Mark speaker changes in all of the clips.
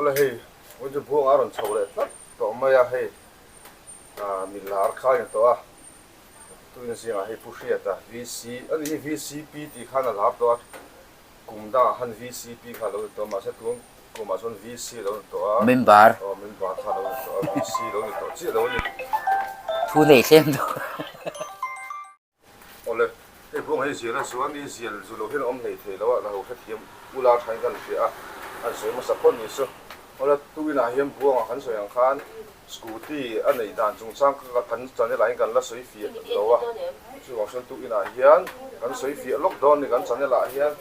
Speaker 1: Awle hei vawiin chu buang a rawn chho leh tlat tawh mai a, hei mi lar kha a ni tawh a, tuin zingah hei Pu Hriata VC a ni hi VCP tih khan a lar tawh a, kum dangah khan VCP kha a lo ni tawh a, mahse tun kumah chuan VC a lo ni tawh a,
Speaker 2: Member
Speaker 1: aw member kha a lo ni tawh a, VC a lo ni tawh chiah lo a ni.
Speaker 2: Thu nei thleng deuh.
Speaker 1: Awle, hei buang hei zial a chuan i zial zu lo hian a awm hlei thei lo a, la ho hrethiam ula thain kan hria a, an sawi hmasa phawt ni chu. Awle, tuinah hian buangah kan sawi ang khan scooty a neih dan chungchang ka kan channel ah hian kan la sawi fiah lo a, chuvang chuan tuinah hian kan sawi fiah lawk dawn ni kan channel ah hian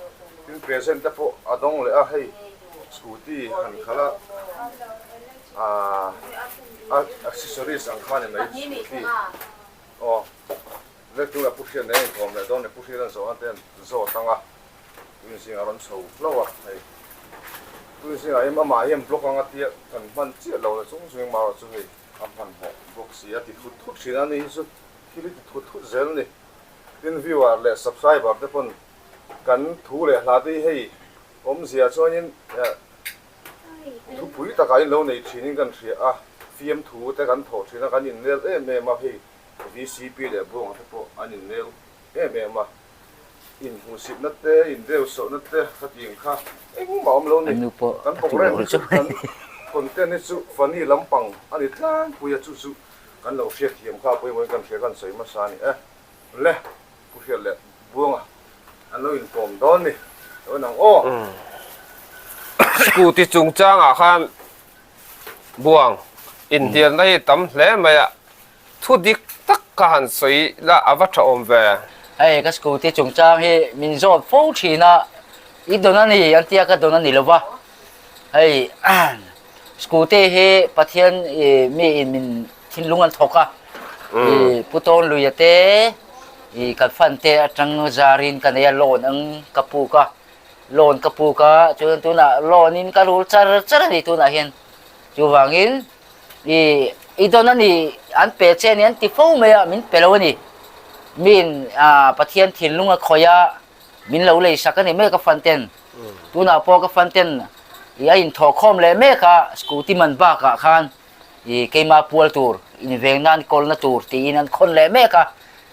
Speaker 1: tin present te pawh a dawng leh a, hei scooty han khalh a aah accessories ang kha ni mai scooty. Aw, Lektu leh Pu Hriat nen inkawm leh dawn leh Pu Hriat an zawh te an zawt ang a, tuin zingah rawn chho hlauh a, hei tuin zingah hian amah hian block anga tia kan hman chiah lo na chung chungin marawh chu hei a hmanhmawh bawk si a ti thut thut thin a ni hi chu thil hi ti thut thut zel a ni. Tin viewer leh subscriber te pawn kan thu leh hla te hi hei awmzia chuanin Thupui takah in lo nei thinin kan hria a, fiamthu te kan thawh thin a, kan innel em em a, hei VCP leh Buanga te pawh an innel em em a, inhmuhsitna te, indeuhsawhna te khatiang kha engmah awm lo ni. Kan programme hi chu kan content hi chu funny lampang a ni tlangpui a, chu chu kan lo hriatthiam kha pawimawhin kan hria kan sawi hmasa a ni e. Le. Pu Hriat leh Buanga an lo inkawm dawn ni lo nang aw.
Speaker 3: Scooty chungchangah khan Buang inhnialna hi tam hle mai a, thu dik tak ka han sawi la a va tha awm ve.
Speaker 2: Hei ka scooty chungchang hi min zawt fo thin a, i dawn a ni an tia ka dawn a ni lo va, hei scooty hi Pathian mi in min Thinlung an thawk a, i Pu Tawnluia te, i kan fan te atang zarin ka nei a, loan ang ka puk a, loan ka puk a, chuan tunah loan in ka rul char char a ni tunah hian. Chuvangin i i dawn a ni, an pe che a ni an ti fo mai a, min pe lo a ni. Min Pathian thinlung a khawih a, min lo lei sak a ni mek a fan ten. Tunah pawh ka fan ten i a inthawhkhawm leh mek a, scooty man bakah khan I keimah pual tur, inveng nan kawlna tur tiin an khawn leh mek a,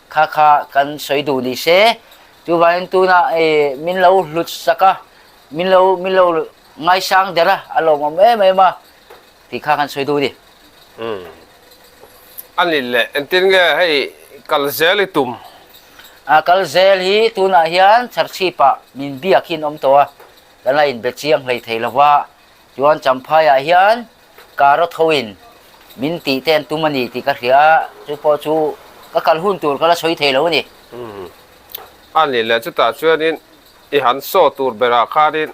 Speaker 2: kha kha kan sawi duh ni se. Chuvangin tunah i min lo hlut sak a, min lo min lo ngaisang der a, a lawmawm em em a tih kha kan sawi duh ni.
Speaker 3: Umm. A ni leh, engtin nge hei kal zel i tum?
Speaker 2: A kal zel hi tunah hian Chharchhipah min biak hi an awm tawh a, kan la inbe chiang hlei thei lo va, chuan Champhaiah hian Kar aw tho in min tih te an tum a ni tih ka hria a, chu pawh chu ka kal hun tur ka la sawi thei lo a ni.
Speaker 3: A ni leh chutah chuanin i han saw tur berah khanin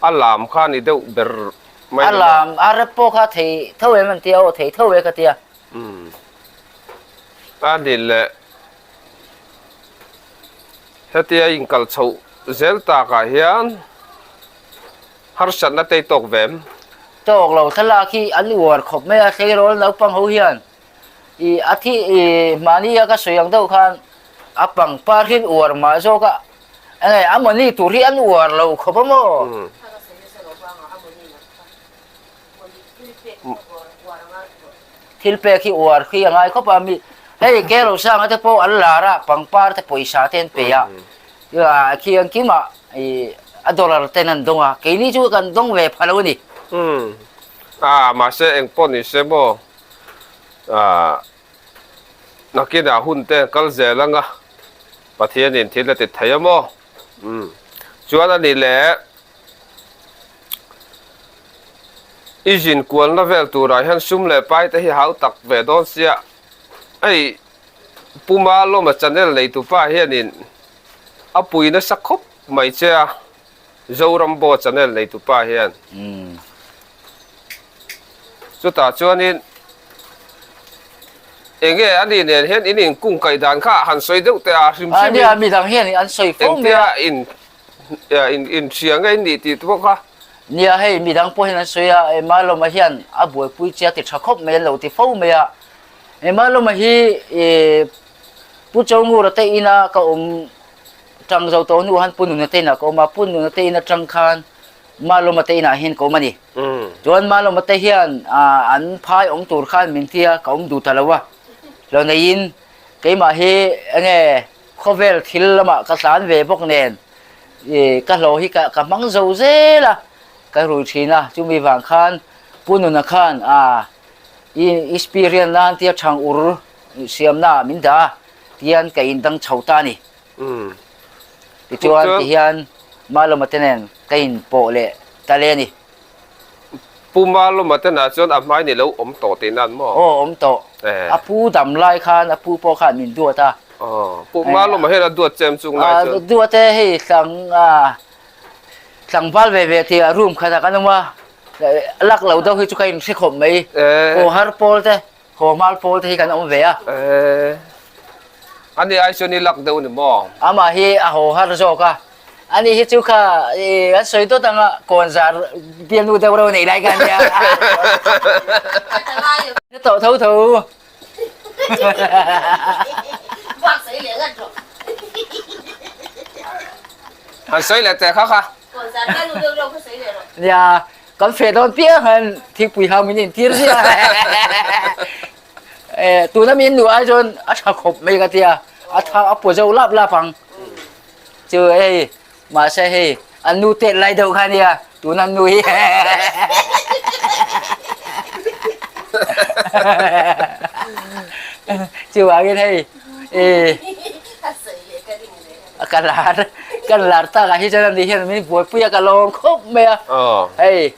Speaker 3: a lam kha ni deuh ber mai
Speaker 2: A lam a rep pawh kha thei tho em an tia aw thei tho e ka tia.
Speaker 3: A ni leh hetia inkal chhoh zel takah hian Harsatna te i tawk ve em?
Speaker 2: Tawk lo, thlalak hi an uar khawp mai a, tleirawl naupang ho hian i a thi i mahni a ka sawi ang deuh khan a pangpar hi an uar mah zawk a, enge a money tur hi an uar lo khawp a maw? Thil pek hi uar khi a ngai khawp a, mi hei Kerosanga te pawh an lar a, pangpar te pawisa te an pe a, Khi ang kimah a dollar ten an dawng a, keini chu kan dawng ve pha lo a ni.
Speaker 3: Umm. A, mahse eng pawh ni se maw, ah, nakinah hun te kal zel anga Pathianin thil a ti thei a maw? Umm. Chuan a ni leh, i zin kualna vel turah hian sum leh pai te hi hau tak ve dawn sia, hei, Pu Malawma channel neitupa hianin a pui nasa khawp mai che a, Zorambo channel neitupa hian. Chutah chuanin enge a nih nen hian in inkung kaih dan kha han sawi deuh teh a, hrim hrimin.
Speaker 2: Nia, midang hian an sawi fo mai a.
Speaker 3: Engtia in inhria nge in nih tih te pawh kha.
Speaker 2: Nia, hei midang pawh hian an sawi a, Malawma hian a buaipui che a ti tha khawp mai an lo ti fo mai a. Hema lawma hi Pu Chongura te ina ka awm tang zo tawh hnu han Pu Nuna te inah ka awm a, Pu Nuna te in atang khan Malawma te inah hian ka awm a ni. Chuan Malawma te hian an phai awm tur khan min tia ka awm duh ta lo a. Lo neiin keimah hi enge khawvel thil lamah ka tlan ve bawk nen ka hlawh hi ka hmang zo zel a, ka rui thin a. Chumi vang khan Pu Nuna khan i experience nan tia thang ur siamna min dah a, tihian ka indang chho ta a ni. Tichuan tihian Malawma te nen ka inpawh leh ta le a ni.
Speaker 3: Pu Malawma te nah chuan a hmai ni lo awm tawh tih nan maw?
Speaker 2: Aw awm tawh. A pu dam lai khan a pu pawh khan min duat a.
Speaker 3: Aw Pu Malawma hian a duat chem chung lai chuan.
Speaker 2: Duat e hei tlang tlangval ve ve tih ah room khatah kan awm a, lak lo deuh hi chu ka inhre khawp mai. Haw har pawl te Haw hmal pawl te hi kan awm ve a.
Speaker 3: Eh, ani ai chuan i lak deuh ni maw?
Speaker 2: Amah hi a haw har zawk a. Ani hi chu kha an sawi dawt anga kawnzar bialnu deuh reuh nei lai kha ania. Na tawh tho tho.
Speaker 3: Han sawi leh teh kha kha.
Speaker 2: Nia. Kan feh dawn piang hian thingpui hang min intir ziah a. Tuna min nuh ai chuan a tha khawp mai ka tia, a tha a paw zo lap lap ang. Chu hei mahse hei an nu tet lai deuh kha ania tuna an nu hi. Chuvangin hei Ka lar kan lar tak ah hi chuan ani hian min buaipui a ka lawm khawp mai a hei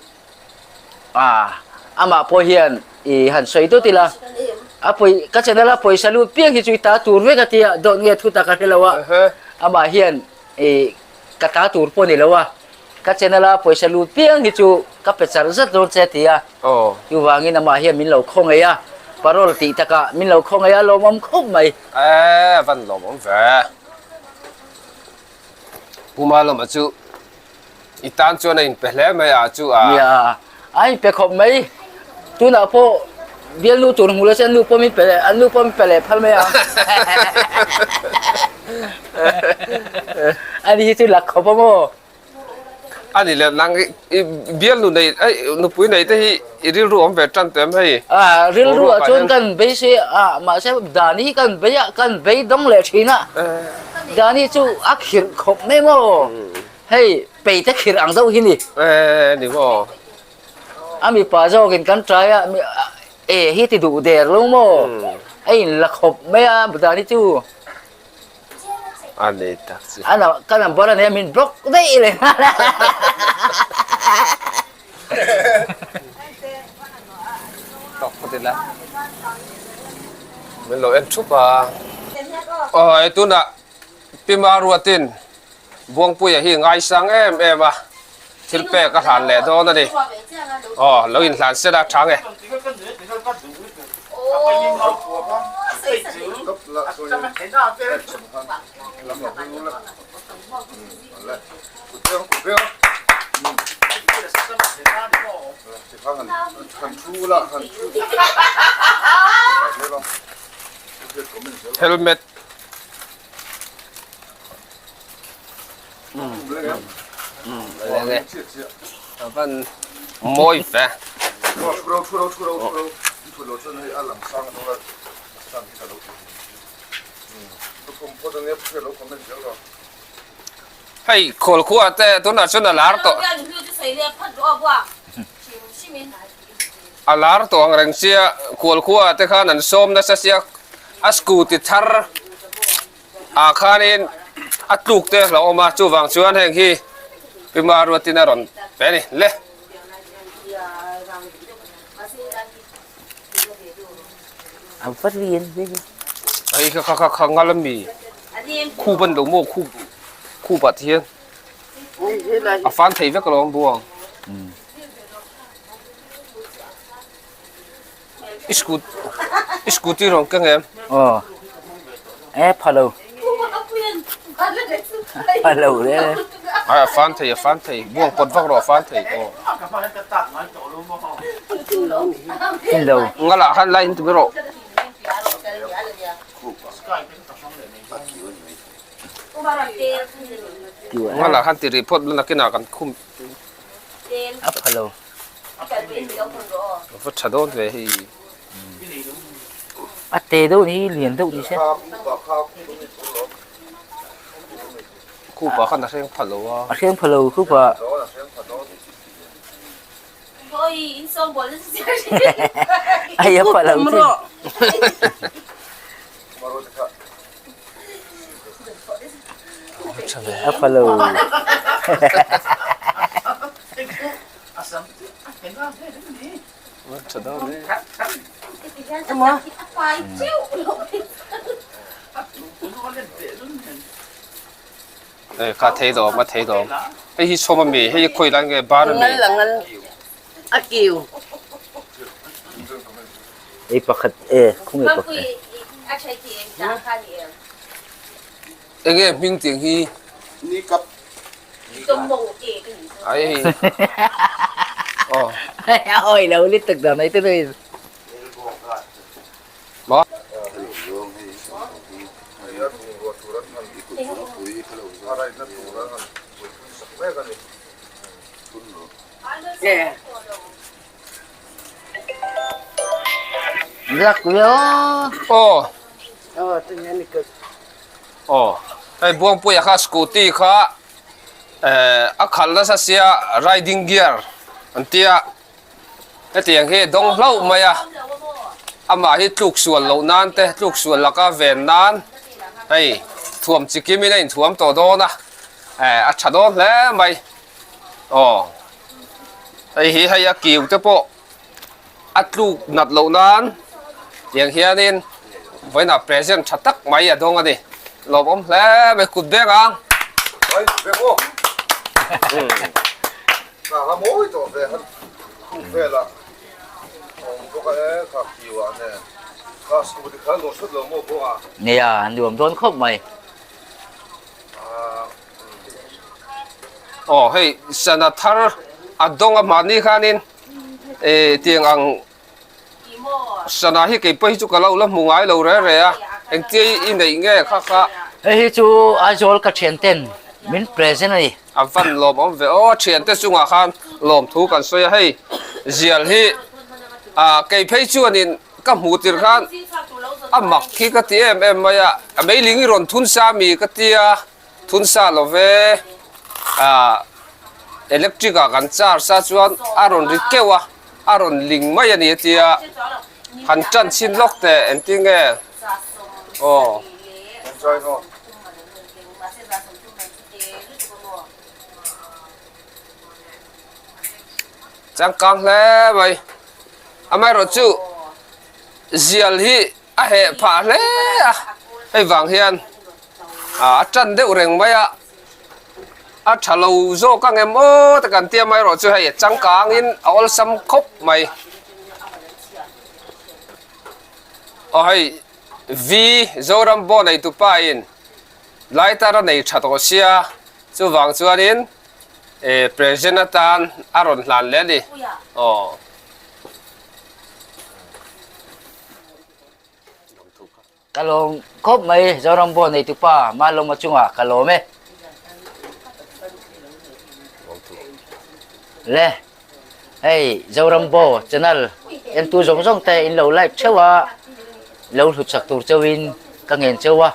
Speaker 2: ah amah pawh hian i han sawi dawt ila a pawi ka channel a pawisa lut piang hi chu i ta tur vek a tia dawt nge thu tak a hre lo a amah hian i ka ta tur pawh ni lo a ka channel a pawisa lut piang hi chu ka pe char zat dawn che a ti a chuvangin amah hian min lo khawngaih a parole tih takah min lo khawngaih a lawmawm khawp mai.
Speaker 3: E van lawmawm ve. Pu Malawma chu i tan chuan a inpe hle mai a chu a.
Speaker 2: Nia, a inpe khawp mai. Tunah pawh bialnu tur hmu lo se an nu pawh min pe leh, an nu pawh min pe leh phal mai ang. Ani hi chu lak khawp a maw?
Speaker 3: A ni le, nang i bialnu nei, nupui nei te hi i rilru awm ve tan tawh em hei?
Speaker 2: A, rilru ah chuan kan beisei a, mahse Dani hi kan bei a, kan bei dawng leh thin a. Dani chu a khirh khawp mai maw? Hei peite khirh ang deuh hi ni.
Speaker 3: E, ni maw?
Speaker 2: A mipa zawkin kan try a, e hi ti duh der lo maw? A inla khawp mai a Dani chu.
Speaker 3: A nei tak chu.
Speaker 2: A na ka number a nia min block daih leh nghal a.
Speaker 3: Tawk phawt ila. Min lo en thup a. Aw tunah Pi Maruatin Buangpuia hi ngaisang em em a. Thil pek a hlan leh dawn a ni. Aw lo inhlan sela a tha nge. Helmet. Van mawi ve. Hei khawl khua te tunah chuan a lar tawh. A lar tawh ang reng sia khual khua te khan an sawm nasa sia a scooty thar ah khanin a tluk te a awm a chuvang chuan heng hi Pi Maruatin a rawn pe a ni le. Hei kha kha kha ngal ami khup an lo maw khup khup ah te hian a fan thei vek alawm buang. I scooty i scooty rawn keng em?
Speaker 2: Aw e pha lo pha lo le
Speaker 3: Ai a fan thei a fan thei buang pawt vak rawh a fan thei aw.
Speaker 2: Tin lo.
Speaker 3: Ngalah khan lai in ti mai rawh. Ngalah khan ti rih phawt nakinah kan khum.
Speaker 2: A pha lo.
Speaker 3: A va tha dawn ve hei.
Speaker 2: A te deuh ni hi lian deuh ni se.
Speaker 3: Khupa khan a hreng pha lo a.
Speaker 2: A hreng pha lo khupa. Ai a pha lo thin. A pha lo.
Speaker 3: Ei kha thei dawm a thei dawm hei hi chhawm ami hei hi khawi lai nge bar ami
Speaker 4: ngal a ngal a kiu
Speaker 2: ei pakhat e khung ei pakhat
Speaker 3: enge hming tiang hi
Speaker 1: ni kap
Speaker 3: ai oh
Speaker 2: oi lo lit tak dan ai te noi
Speaker 3: Ma. Aw. Aw. Hei Buangpuia kha scooty kha eh a khalh nasa sia riding gear an tia. Hetiang hi dawng hlauh mai a, amah hi tluk sual loh nan te, tluk sual laka ven nan hei thuam chi kim in a inthuam tawh dawn a, eh a tha dawn hle mai. Aw hei hi hei a kiu te pawh a tluk nat loh nan tiang hianin vawiinah present tha tak mai a dawng a ni. Lawmawm hle mai kut beng ang.
Speaker 1: Kha ha mawi tawh ve han khuk vel a awm bawk a e kha kiu ah nen kha scooty kha nuam thut lo maw bawk a.
Speaker 2: Nia nuam dawn khawp mai.
Speaker 3: Aw hei sana thar a dawng a mahni khanin eh tiang ang Sana hi kei pawh hi chu ka lo la hmu ngai lo re re a, engtia i neih nge kha kha.
Speaker 2: Hei hi chu Aizawl ka thian ten min present a ni.
Speaker 3: A van lawm awm ve aw, a thian te chungah khan lawm thu kan sawi a, hei zial hi ah kei phei chuanin ka hmuh tir khan a mak hi ka ti em em mai a, a meiling i rawn thun sa mi ka tia, thun sa lo ve ah electric ah kan charge a chuan a rawn ri keuh a. A rawn ling mai a ni a tia, han tan chhin lawk teh engtin nge aw. Changkang hle mai, amaherawh chu zial hi a heh phah hle a, hei vang hian a tan deuh reng mai a. A tha lo zawk ang em aw te kan tia mai erawh chu hei a changkangin a awlsam khawp mai. Aw hei V Zoram Baw nei tupa in lighter a nei tha tawh sia chuvang chuanin eh present atan a rawn hlan leh a ni aw.
Speaker 2: Ka lawm khawp mai Zoram Baw neitu pa Malawma chungah ka lawm e. Le hei Zoram Baw channel entu zawng zawng te in lo like theuh a, lo hlut sak tur chauhin ka ngen cheu a.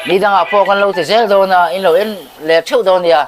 Speaker 2: Ni dangah pawh kan lo ti zel dawn a, in lo en leh theuh dawn nia.